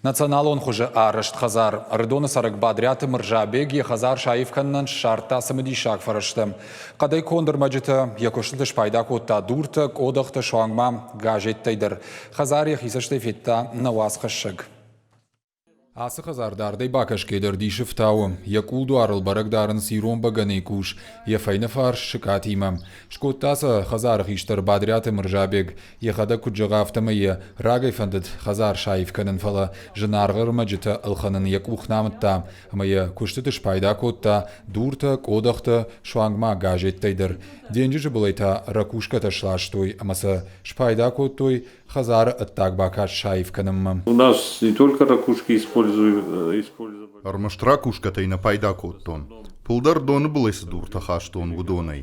Националон хуызы арӕзт хӕдзар. Ӕрыдоны цӕрӕг Бадриаты Мырзабег йӕ хӕдзар саив кӕнынӕн ссардта цымыдисаг фӕрӕзтӕ. Хъӕдӕй конд ӕрмӕджытӕ йӕ куыстыты спайда кодта дуртӕ, къодӕхтӕ, суанг ма газеттӕй дӕр. Хӕдзар йӕхи цӕстӕй федта нӕ уацхӕссӕг. Ацы хӕдзар дардӕй бакӕсгӕ дӕр дисы фтауы. Йӕ къулдуарыл бӕрӕг дарынц ирон бӕгӕныйы къус, йӕ фӕйнӕфарс сыкъатимӕ. Скодта сӕ хӕдзары хистӕр Бадриаты Мырзабег. Йӕхӕдӕг куыд зӕгъы, афтӕмӕй йӕ рагӕй фӕндыд хӕдзар саив кӕнын, фӕлӕ зынаргъ ӕрмӕджытӕ ӕлхӕнын йӕ къух нӕ амыдта ӕмӕ йӕ куыстыты спайда кодта дуртӕ, къодӕхтӕ, суанг ма газеттӕй дӕр. Денджызы былӕй та ракушкӕтӕ сластой ӕмӕ сӕ спайда кодтой хӕдзары ӕддаг бакаст саив кӕнынмӕ. У нас не только ракушки используем. Ӕрмӕст ракушкӕтӕй нӕ пайда кодтон. Фылдӕр доны былӕй цы дуртӕ хастон, уыдонӕй.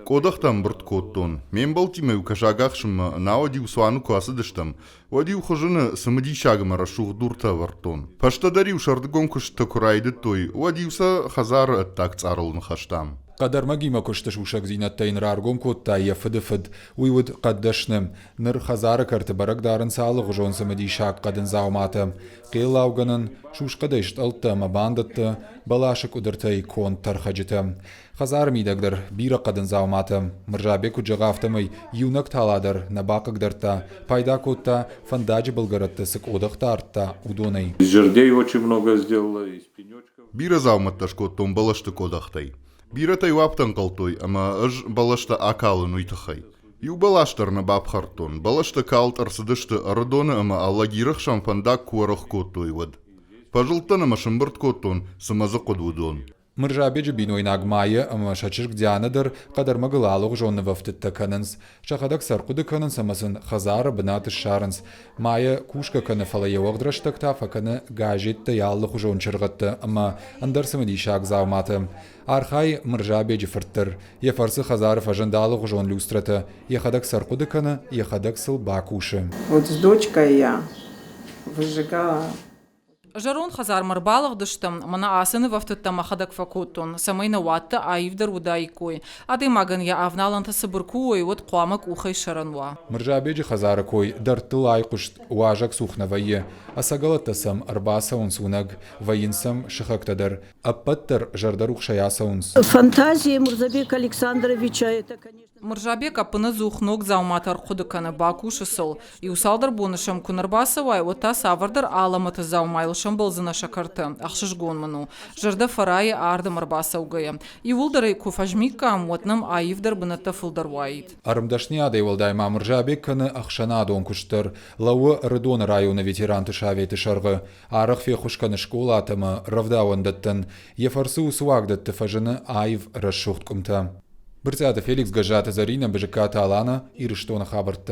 Къодӕхтӕ ӕмбырд кодтон. Ме мбӕлттимӕ-иу кӕсаг ахсынмӕ, науӕд-иу цуаны куы ацыдыстӕм, уӕд-иу хызыны цымыдисаг ӕмӕ рӕсугъд дуртӕ ӕвӕрдтон. Фӕстӕдӕр-иу сӕрдыгон куыстытӕ куы райдыдтой, уӕд-иу сӕ хӕдзары ӕддаг цъарыл ныхӕстам. Хъӕдӕрмӕгимӕ куысты сусӕгдзинӕдтӕ йын раргом кодта йӕ фыдыфыд. Уый уыд хъӕддӕсны. Ныр хӕдзары кӕрты бӕрӕг дарынц алыгъуызон цымыдисаг хъӕдын дзауматӕ. Хъеллаугӕнӕн, сусхъӕдӕй стъӕлттӕ ӕмӕ бандӕттӕ, бӕласы къуыдыртӕй конд тӕрхӕджытӕ. Хӕдзары мидӕг дӕр бирӕ хъӕдын дзауматӕ. Мырзабег куыд зӕгъы, афтӕмӕй иунӕг тала дӕр нӕ бахъыгдардта, пайда кодта, фӕндаджы былгӕрӕтты цы къодӕхтӕ ардта, уыдонӕй. Жердей очень много сделала, из пенечков. Бирӕ дзаумӕттӕ скодтон бӕлӕсты къодӕхтӕй. Бирӕтӕ-иу афтӕ ӕнхъӕлдтой, ӕмӕ ӕз бӕлӕстӕ акалын уый тыххӕй. Иу бӕлас дӕр нӕ бафхӕрдтон. Бӕлӕстӕ калд ӕрцыдысты Ӕрыдоны ӕмӕ Алагиры хсӕн фӕндаг куы уӕрӕх кодтой, уӕд. Фӕзылдтӕн ӕмӕ сӕмбырд кодтон, цы мӕ дзы хъуыд, уыдон. Мырзабеджы бинойнаг Майя ӕмӕ сӕ чызг Дианӕ дӕр хъӕдӕрмӕгыл алыгъуызон нывӕфтыдтӕ кӕнынц. Сӕхӕдӕг сӕ ӕрхъуыды кӕнынц ӕмӕ сын хӕдзары бынат ссарынц. Майя кусгӕ кӕны, фӕлӕ йӕ уӕгъд рӕстӕг та фӕкӕны газеттӕй алыхуызон чыргъӕдтӕ ӕмӕ ӕндӕр цымыдисаг дзауматӕ. Архайы Мырзабеджы фырт дӕр. Йӕ фӕрцы хӕдзары фӕзынд алыгъуызон люстрӕтӕ, йӕхӕдӕг сӕ ӕрхъуыды кӕны, йӕхӕдӕг сыл бакусы. Вот с дочкой я выжигала. Зӕронд хӕдзармӕ ӕрбалыгъдыстӕм, мӕнӕ ацы нывӕфтыдтӕ мӕхӕдӕг фӕкодтон, цӕмӕй нӕ уаттӕ аивдӕр уыдаиккой. Адӕймагӕн йӕ авналӕнтӕ цыбыр куы уой, уӕд хъуамӕ къухӕй сӕрӕн уа. Мырзабеджы хӕдзары кой дӕрдтыл айхъуыст, уазӕг цух нӕ вӕййы. Ӕцӕгӕлӕттӕ сӕм ӕрбацӕуынц уынӕг, вӕййынц сӕм сыхӕгтӕ дӕр. Ӕппӕт дӕр зӕрдӕрухсӕй ацӕуынц. Фантазия Мурзабека Александровича это, конечно... Мырзабег ӕппынӕдзух ног дзауматӕ ӕрхъуыды кӕны, бакусы сыл. Иу цалдӕр боны сӕм куы нӕ рбацӕуай, уӕд та цавӕрдӕр алӕмӕты дзаумайыл сӕмбӕлдзынӕ сӕ кӕрты. Ӕхсызгон мын у. Зӕрдӕ фӕрайы ардӕм ӕрбацӕугӕйӕ. Иууылдӕр ӕй куы фӕзмиккам, уӕд нӕм аивдӕр бынӕттӕ фылдӕр уаид. Ӕрмдӕсныйадӕй уӕлдай ма Мырзабег кӕны ӕхсӕнадон куыст дӕр. Лӕууы Ӕрыдоны районы ветеранты советы сӕргъы. Арӕх феххуыс кӕны скъолатӕ ӕмӕ рӕвдауӕндӕттӕн. Йӕ фӕрцы уыцы уагдӕтты фӕзыны аив, рӕсугъд къуымтӕ. Брытъиаты Феликс, Гӕззаты Зӕринӕ, Бызыккаты Алана, Ирыстоны хабӕрттӕ.